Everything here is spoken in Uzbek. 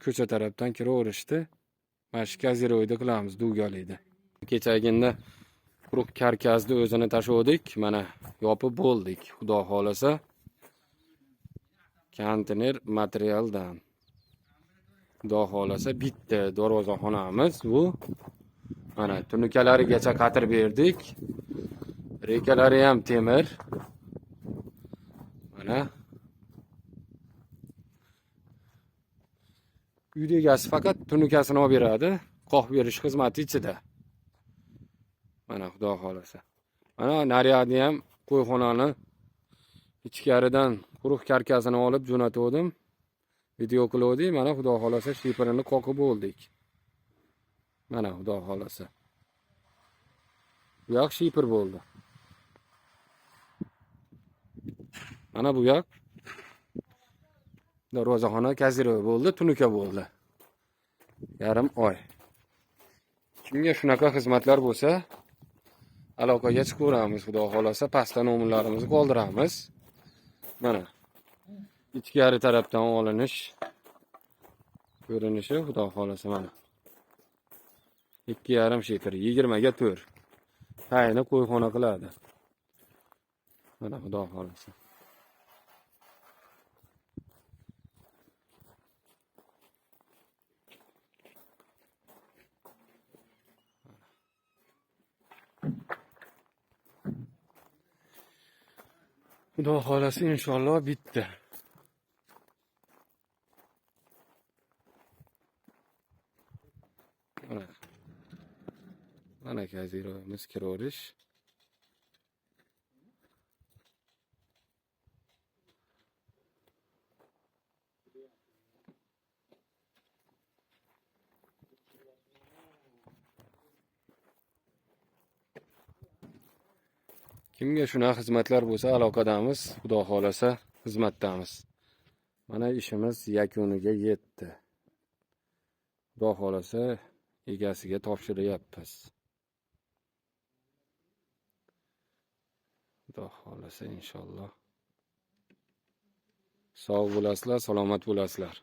Ko'cha tarafdan kiraverishdi. Mana shu kaziroyda qilamiz, Dugalikda. Kechaginda quruq karkasni o'zini tashlavdik. Mana yopib bo'ldik. Xudo xolasa. Konteyner materialdan. Xudo xolasa bitta darvozaxonamiz bu. Mana tunukalarigacha qatir berdik. Rekalari ham temir. Mana uyda egasi faqat tunukasini olib beradi. Qoq berish xizmati ichida. Mana xudo xolasa. Mana naryadni ham qo'yxonani ichkaridan quruq karkasini olib jo'natuvdim. Video qiluvdik. Mana xudo xolasa shiferini qoqib bo'ldik. Mana xudo xolasa. Bu yoq shifer bo'ldi. Mana bu yoq darvozaxona kazirov bo'ldi, tunuka bo'ldi. Yarim oy. Kimga shunaqa xizmatlar bo'lsa, aloqaga chiqaveramiz, xudo xolasa, pastda nomerlarimizni qoldiramiz. Mana ichkari tarafdan olinish ko'rinishi, xudo xolasa mana. 2,5 shifer, 20 ga 4. Tayini qo'yxona qiladi. Mana xudo xolasa. Xudo xolasa inshaalloh bitdi. Mana. Mana kaziroyimiz kiraverish. Kimga shunaqa xizmatlar bo'lsa aloqadamiz, xudo xolasa xizmatdamiz. Mana ishimiz yakuniga yetdi. Xudo xolasa egasiga topshiryapmiz. Xudo xolasa inshaalloh. Sog' bo'lasizlar, salomat bo'lasizlar.